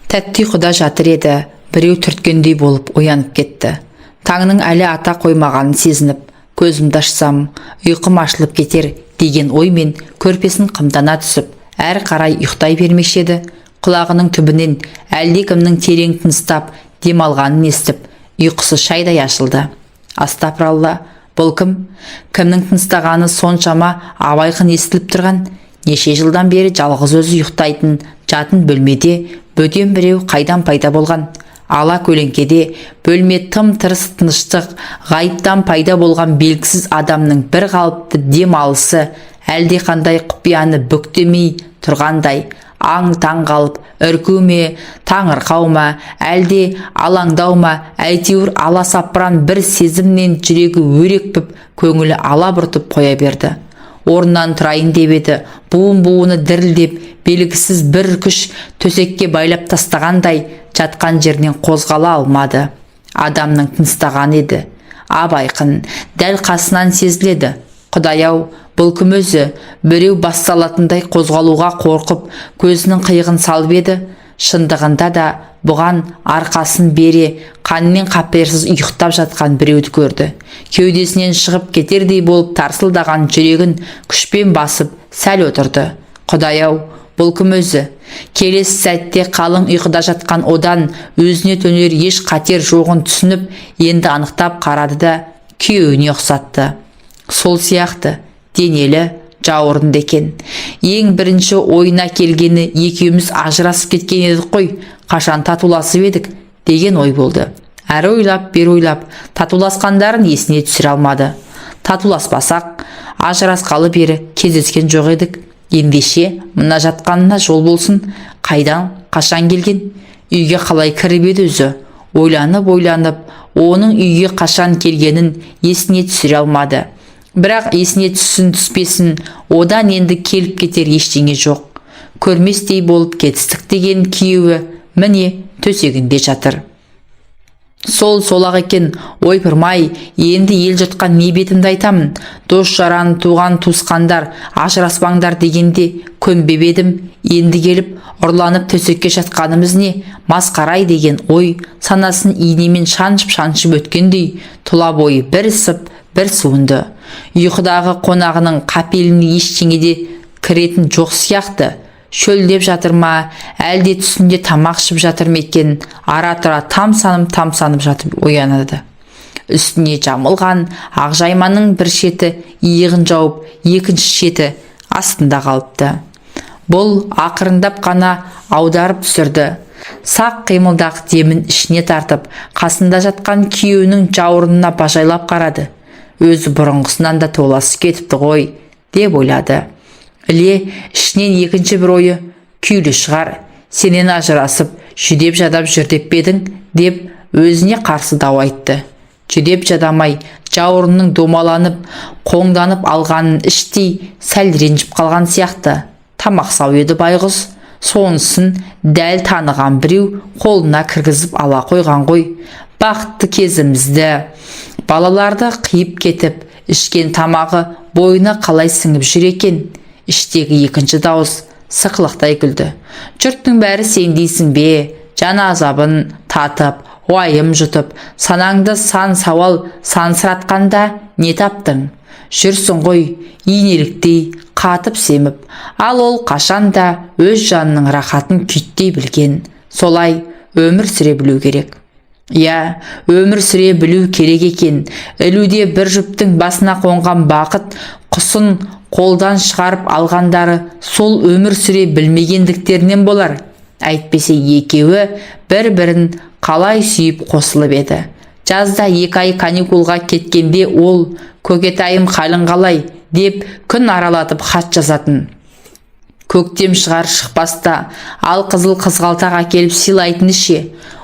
Тәтті ұйқыда жатыр еді, біреу түрткендей болып оянып кетті. Таңның әлі ата қоймағанын сезініп, көзімді ашсам, ұйқым ашылып кетер деген оймен көрпесін қымтана түсіп, әрі қарай ұйықтай бермекші еді. Құлағының түбінен әлдекімнің терең тыныстап дем алғанын естіп, ұйқысы шайдай ашылды. Астапыралла, бұл кім? Кімнің тыныстағаны соншама абайқын естіліп тұрған? Неше жылдан бері жалғыз өзі ұйықтайтын жатын бөлмеде бөтен біреу қайдан пайда болған? Ала көлеңкеде бөлме тым-тырыс тыныштық, ғайыптан пайда болған белгісіз адамның бір қалыпты дем алысы әлдеқандай құпияны бүктемей тұрғандай, аң-таң қалып, үрку ме, таңырқау ма, әлде алаңдау ма, әйтеуір аласапыран бір сезімнен жүрегі өрекпіп, көңілі алабұртып қоя берді. Орнынан тұрайын деп еді, буын-буыны дірілдеп, белгісіз бір күш төсекке байлап тастағандай, жатқан жерінен қозғала алмады. Адамның тыныстағаны еді. Абайқын, дәл қасынан сезіледі. Құдай-ау, бұл кім өзі? Біреу бас салатындай қозғалуға қорқып, көзінің қиығын салып еді. Шындығында да бұған арқасын бере қаннен қаперсіз ұйықтап жатқан біреуді көрді. Кеудесінен шығып кетердей болып тарсылдаған жүрегін күшпен басып, сәл отырды. Құдай-ау, бұл кім өзі? Келесі сәтте қалың ұйқыда жатқан одан өзіне төнер еш қатер жоғын түсініп, енді анықтап қарады да күйеуіне ұқсатты. Сол сияқты денелі, жауырынды екен. Ең бірінші ойына келгені екеуміз ажырасып кеткен едік қой, қашан татуласып едік деген ой болды. Әрі ойлап, бері ойлап, татуласқандарын есіне түсіре алмады. Татуласпасақ, ажырасқалы бері кездескен жоқ едік. Ендеше, мына жатқанына жол болсын, қайдан, қашан келген? Үйге қалай кіріп еді өзі? Ойланып-ойланып, оның үйге қашан келгенін есіне түсіре алмады. Бірақ есіне түссін түспесін, одан енді келіп кетер ештеңе жоқ. Көрместей болып кетістік деген күйеуі міне төсегінде жатыр. Сол солақ екен, ойпырмай, енді ел жұртқа не бетімді айтамын? Дос жаран, туған туысқандар ажыраспаңдар дегенде көнбеп едім, енді келіп ұрланып төсекке жатқанымыз не, масқарай деген ой санасын инемен шаншып-шаншып өткендей, тұла бойы бір ысып, бір суынды. Ұйқыдағы қонағының қапеліне ештеңе де кіретін жоқ сияқты. Шөлдеп жатыр ма, әлде түсінде тамақ ішіп жатыр ма екен, ара-тұра тамсанып-тамсанып жатып оянады. Үстіне жамылған ақ жайманың бір шеті иығын жауып, екінші шеті астында қалыпты. Бұл ақырындап қана аударып түсірді. Сақ қимылдақ демін ішіне тартып, қасында жатқан күйеуінің жауырынына бажайлап қарады. Өзі бұрынғысынан да толасып кетіпті ғой, деп ойлады. Іле ішінен екінші бір ойы, күйлі шығар, сенен ажырасып, жүдеп-жадап жүр деп пе едің, деп өзіне қарсы дау айтты. Жүдеп-жадамай, жауырынның домаланып, қоңданып алғанын іштей сәл ренжіп қалған сияқты. Тамақсау еді байғұс, сонысын дәл таныған біреу қолына кіргізіп ала қойған ғой. Бақытты кезімізді, балаларды қиып кетіп, ішкен тамағы бойына қалай сіңіп жүр екен? Іштегі екінші дауыс сықылықтай күлді. Жұрттың бәрі сен дейсің бе, жан азабын татып, уайым жұтып, санаңды сан сауал сансыратқанда не таптың? Жүрсің ғой, инеліктей қатып семіп, ал ол қашан да өз жанының рахатын күйттей білген. Солай өмір сүре білу керек. Иә, өмір сүре білу керек екен. Ілуде бір жұптың басына қонған бақыт құсын қолдан шығарып алғандары сол өмір сүре білмегендіктерінен болар. Әйтпесе екеуі бір-бірін қалай сүйіп қосылып еді. Жазда 2 ай каникулға кеткенде ол, көкетайым қалың қалай, деп күн аралатып хат жазатын. Көктем шығар шықпаста ал қызыл қызғалдақ әкеліп сыйлайтыны ше.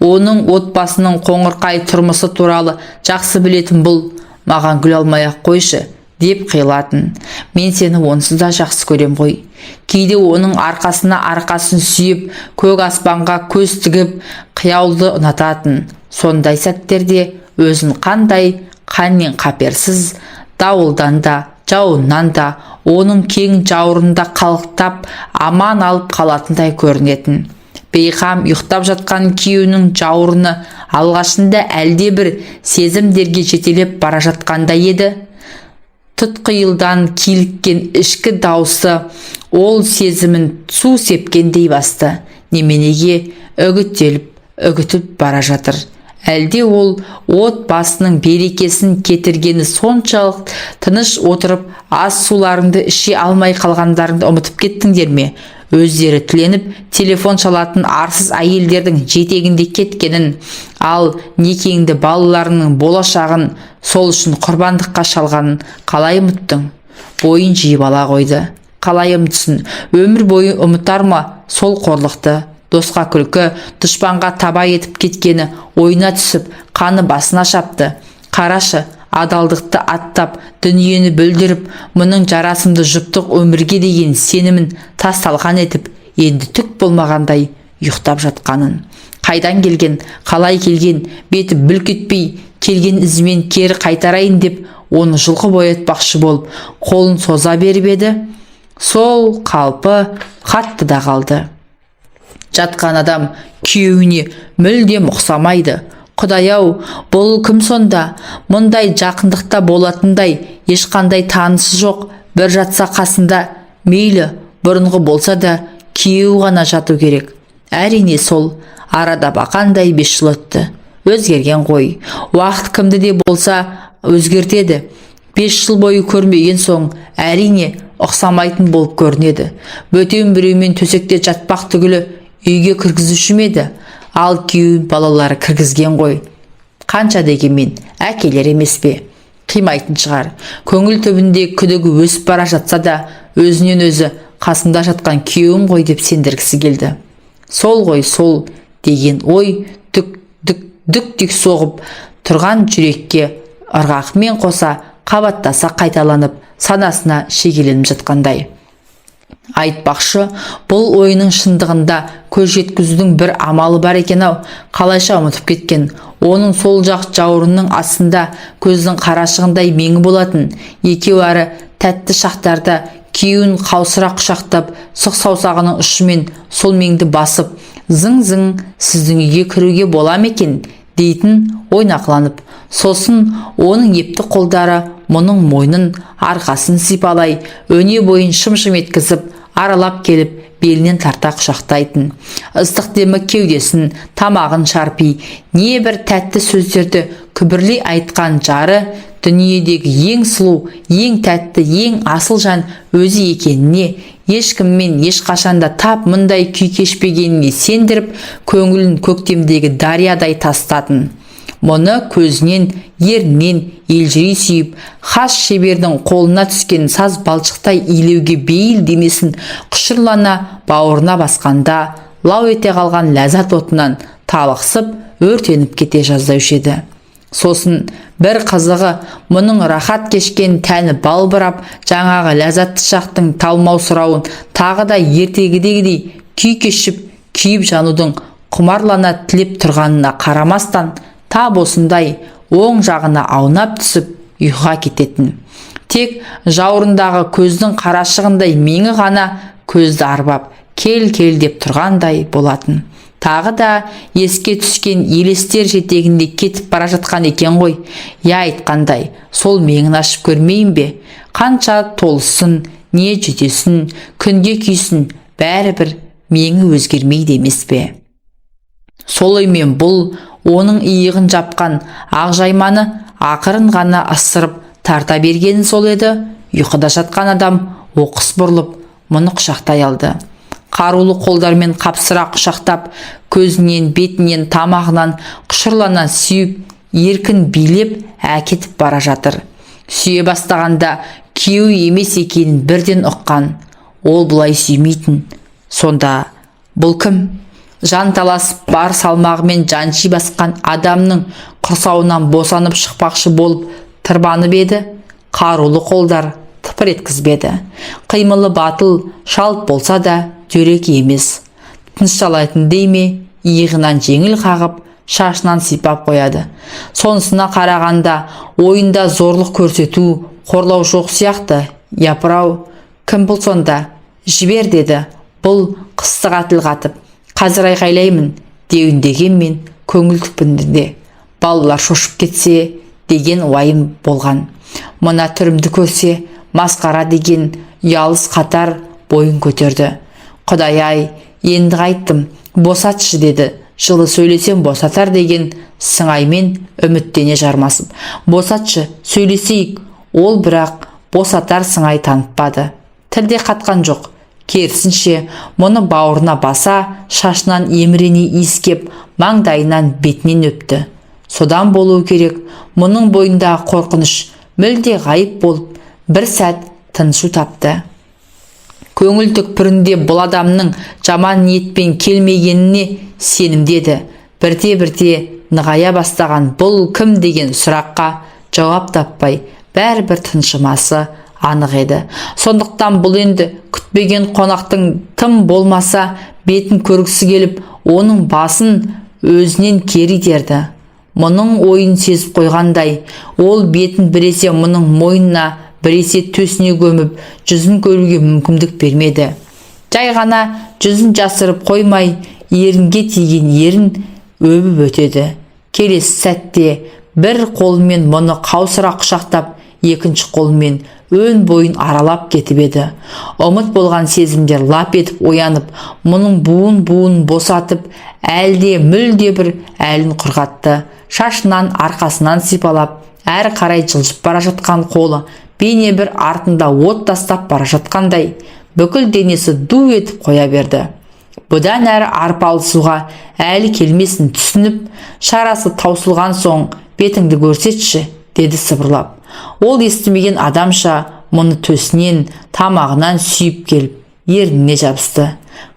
Оның отбасының қоңырқай тұрмысы туралы жақсы білетін бұл, маған гүл алмай-ақ қойшы, деп қиылатын. Мен сені онсыз да жақсы көрем ғой. Кейде оның арқасына арқасын сүйеп, көк аспанға көз тігіп, қиялды ұнататын. Сондай сәттерде өзін қандай қаннен қаперсіз, дауылдан да, жауыннан да, оның кең жауырында қалықтап, аман алып қалатындай көрінетін. Бейқам ұйықтап жатқан күйеуінің жауырыны алғашында әлде бір сезімдерге жетелеп бара жатқандай еді. Тұтқиылдан киліккен ішкі даусы ол сезімін су сепкендей басты. Неменеге үгіттеліп, үгітіп бара жатыр? Әлде ол от басының берекесін кетіргені соншалық, тыныш отырып ас суларыңды іше алмай қалғандарыңды ұмытып кеттіңдер ме? Өздері тіленіп телефон шалатын арсыз әйелдердің жетегінде кеткенін, ал некеңді, балаларыңның болашағын сол үшін құрбандыққа шалғанын қалай ұмыттың? Бойын жиып ала қойды. Қалай ұмытсын? Өмір бойы ұмытар ма сол қорлықты? Досқа күлкі, дұшпанға таба етіп кеткені ойына түсіп, қаны басына шапты. Қарашы, адалдықты аттап, дүниені бүлдіріп, мұның жарасымды жұптық өмірге деген сенімін тас талқан етіп, енді түк болмағандай ұйықтап жатқанын. Қайдан келген, қалай келген, беті бүлк етпей келген ізімен кері қайтарайын деп, оны жұлқып оятпақшы болып қолын соза беріп еді, сол қалпы қатты да қалды. Жатқан адам күйеуіне мүлдем ұқсамайды. Құдай-ау, бұл кім сонда? Мұндай жақындықта болатындай ешқандай танысы жоқ. Бір жатса қасында, мейлі бұрынғы болса да, күйеуі ғана жату керек. Әрине, сол. Арада бақандай 5 жыл өтті. Өзгерген ғой. Уақыт кімді де болса өзгертеді. 5 жыл бойы көрмеген соң, әрине, ұқсамайтын болып көрінеді. Бөтен біреумен төсекте жатпақ түгілі, үйге кіргізуші ме еді? Ал күйеуін балалары кіргізген ғой. Қанша дегенмен әкелер емес пе? Қимайтын шығар. Көңіл түбінде күдігі өсіп бара жатса да, өзінен өзі қасымда жатқан күйеуім ғой деп сендіргісі келді. Сол ғой, сол деген ой дүк дүк дүк дүк соғып тұрған жүрекке ырғақмен қоса қабаттаса қайталанып, санасына шегеленіп жатқандай. Айтпақшы, бұл ойының шындығында көз жеткізудің бір амалы бар екен-ау. Қалайша ұмытып кеткен? Оның сол жақ жауырынның астында көздің қарашығындай меңі болатын. Екеуі ары тәтті шақтарда күйеуін қаусыра құшақтап, сұқ саусағының ұшымен сол меңді басып, зың-зың, сіздің үйге кіруге бола ма екен дейтін ойнақыланып. Сосын оның епті қолдары мұның мойнын, арқасын сипалай, өне бойын шым-шым еткізіп аралап келіп, белінен тарта құшақтайтын. Ыстық демі кеудесін, тамағын шарпи, не бір тәтті сөздерді күбірлей айтқан жары дүниедегі ең сұлу, ең тәтті, ең асыл жан өзі екеніне, ешкіммен ешқашанда тап мұндай күй кешпегеніне сендіріп, көңілін көктемдегі дариядай тастатын. Мұны көзінен, ернінен елжірей сүйіп, хас шебердің қолына түскен саз балшықтай илеуге бейіл денесін құшырлана бауырына басқанда лау ете қалған ләззат отынан талықсып, өртеніп кете жаздаушы еді. Сосын бір қызығы, мұның рахат кешкен тәні балбырап, жаңағы ләззатты шақтың талмаусырауын тағы да ертегідегідей күй кешіп, күйіп жанудың құмарлана тілеп тұрғанына қарамастан, тап осындай оң жағына аунап түсіп ұйқыға кететін. Тек жауырындағы көздің қарашығындай меңі ғана көзді арбап, кел, кел деп тұрғандай болатын. Тағы да еске түскен елестер жетегінде кетіп бара жатқан екен ғой. Я, айтқандай, сол меңін ашып көрмейін бе? Қанша толыссын, не жүдесін, күнге күйсін, бәрібір меңі өзгермейді емес пе? Сол оймен бұл оның иығын жапқан ақ жайманы ақырын ғана ысырып тарта бергені сол еді, ұйқыда жатқан адам оқыс бұрылып, мұны құшақтай алды. Қарулы қолдармен қапсыра құшақтап, көзінен, бетінен, тамағынан құшырлана сүйіп, еркін билеп әкетіп бара жатыр. Сүйе бастағанда күйеуі емес екенін бірден ұққан. Ол бұлай сүймейтін. Сонда бұл кім? Жан таласып, бар салмағымен жанши басқан адамның құрсауынан босанып шықпақшы болып тырбанып еді, қарулы қолдар тыпыр еткізбеді. Қимылы батыл, шалт болса да, дөрекі емес. Тынышталайтын дей ме, иығынан жеңіл қағып, шашынан сипап қояды. Сонысына қарағанда ойында зорлық көрсету, қорлау жоқ сияқты. Япырау, кім бұл сонда? Жібер, деді бұл қыстыға тіл қатып. Қазір айқайлаймын деуін дегенмен, көңіл түкпірінде балалар шошып кетсе деген уайым болған. Мына түрімді көрсе, масқара деген ұялыс қатар бойын көтерді. Құдай-ай, енді қайттым, босатшы, деді. Жылы сөйлесем, босатар деген сыңаймен үміттене жармасып. Босатшы, сөйлесейік. Ол бірақ босатар сыңай танытпады. Тілде қатқан жоқ. Керісінше, мұны бауырына баса, шашынан емірене иіскеп, маңдайынан, бетінен өпті. Содан болуы керек, мұның бойындағы қорқыныш мүлде ғайып болып, бір сәт тыншу тапты. Көңіл түкпірінде бұл адамның жаман ниетпен келмегеніне сенімді еді. Бірте-бірте нығая бастаған бұл кім деген сұраққа жауап таппай, бәрібір тыншымасы анық еді. Сондықтан бұл енді күтпеген қонақтың тым болмаса бетін көргісі келіп, оның басын өзінен кері итерді. Мұның ойын сезіп қойғандай, ол бетін біресе мұның мойнына, біресе төсіне көміп, жүзін көруге мүмкіндік бермеді. Жай ғана жүзін жасырып қоймай, ерінге тиген ерін өбіп өтеді. Келесі сәтте бір қолымен мұны қаусыра құшақтап, екінші қолымен өн бойын аралап кетіп еді. Ұмыт болған сезімдер лап етіп оянып, мұның буын-буын босатып, әлде мүлде бір әлін құрғатты. Шашынан, арқасынан сипалап, әрі қарай жылжып бара жатқан қолы бейне бір артында от тастап бара жатқандай, бүкіл денесі ду етіп қоя берді. Бұдан әрі арпалысуға әлі келмесін түсініп, шарасы таусылған соң, бетіңді көрсетші, деді сыбырлап. Ол естімеген адамша мұны төсінен, тамағынан сүйіп келіп, ерніне жабысты.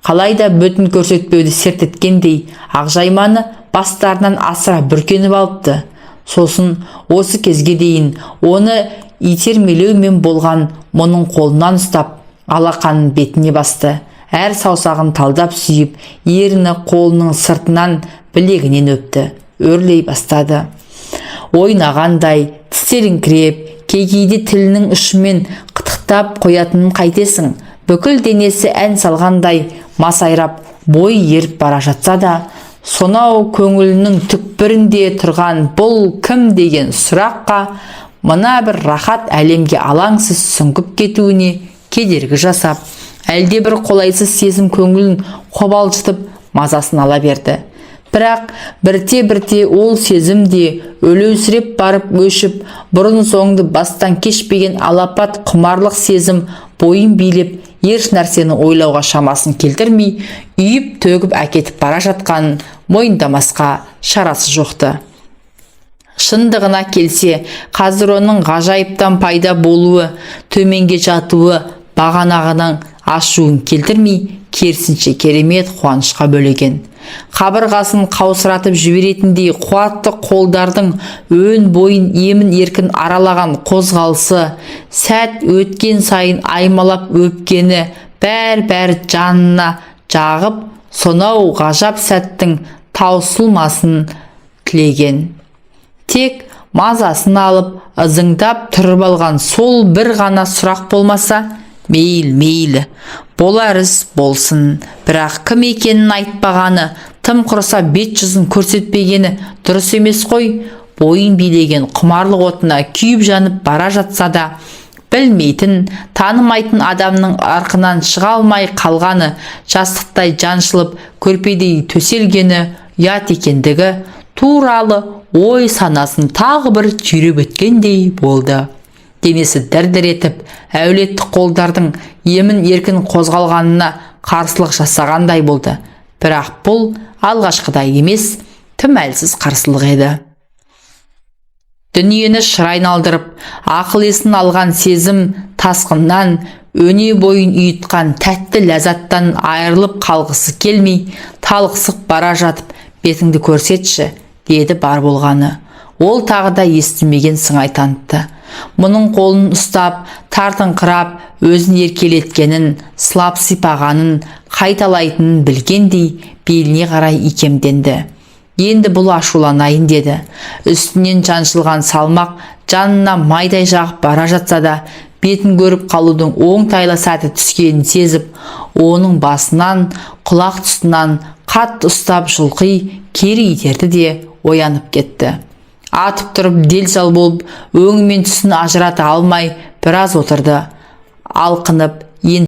Қалайда бөтен көрсетпеуді серт еткендей, ақжайманы бастарынан асыра бүркеніп алыпты. Сосын осы кезге дейін оны итермелеумен болған мұның қолынан ұстап, алақанын бетіне басты. Әр саусағын талдап сүйіп, еріні қолының сыртынан, білегінен өпті. Өрлей бастады. Ойнағандай тістеріңкіреп, кей кейде тілінің ұшымен қытықтап қоятынын қайтесің? Бүкіл денесі ән салғандай масайрап, бойы еріп бара жатса да, сонау көңілінің түкпірінде тұрған бұл кім деген сұраққа, мына бір рахат әлемге алаңсыз сүңгіп кетуіне кедергі жасап, әлде бір қолайсыз сезім көңілін қобалжытып, мазасын ала берді. Бірақ бірте-бірте ол сезім де өлеусіреп барып өшіп, бұрын соңды бастан кешпеген алапат құмарлық сезім бойын билеп, еш нәрсені ойлауға шамасын келтірмей, үйіп төгіп әкетіп бара жатқанын мойындамасқа шарасы жоқты. Шындығына келсе, қазір оның ғажайыптан пайда болуы, төменге жатуы бағанағының ашуын келтірмей, керісінше керемет қуанышқа бөлеген. Қабырғасын қаусыратып жіберетіндей қуатты қолдардың өн бойын емін еркін аралаған қозғалысы, сәт өткен сайын аймалап өпкені, бәр-бәрі жанына жағып, сонау ғажап сәттің таусылмасын тілеген. Тек мазасын алып, ызыңдап тұрып алған сол бір ғана сұрақ болмаса, мейлі, мейлі, болар іс болсын. Бірақ кім екенін айтпағаны, тым құрыса бет жүзін көрсетпегені дұрыс емес қой. Бойын билеген құмарлық отына күйіп жанып бара жатса да, білмейтін, танымайтын адамның арқынан шыға алмай қалғаны, жастықтай жаншылып, көрпедей төселгені ұят екендігі туралы ой санасын тағы бір түйреп өткендей болды. Денесі дір-дір етіп, әулетті қолдардың емін еркін қозғалғанына қарсылық жасағандай болды. Бірақ бұл алғашқыдай емес, тым әлсіз қарсылық еді. Дүниені шыр айналдырып, ақыл есін алған сезім тасқыннан, өне бойын ұйытқан тәтті ләззаттан айырылып қалғысы келмей, талықсып бара жатып, бетіңді көрсетші, деді бар болғаны. Ол тағы да естімеген сыңай танытты. Мұның қолын ұстап, тартыңқырап, өзін еркелеткенін, сылап сипағанын қайталайтынын білгендей, беліне қарай икемденді. Енді бұл ашуланайын деді. Үстінен жаншылған салмақ жанына майдай жағып бара жатса да, Бетін көріп қалудың оңтайлы сәті түскенін сезіп, оның басынан, құлақ тұсынан қатты ұстап жұлқи кері итерді де, оянып кетті. Атып тұрып, дел-сал болып, өңі мен түсін ажырата алмай біраз отырды. Алқынып.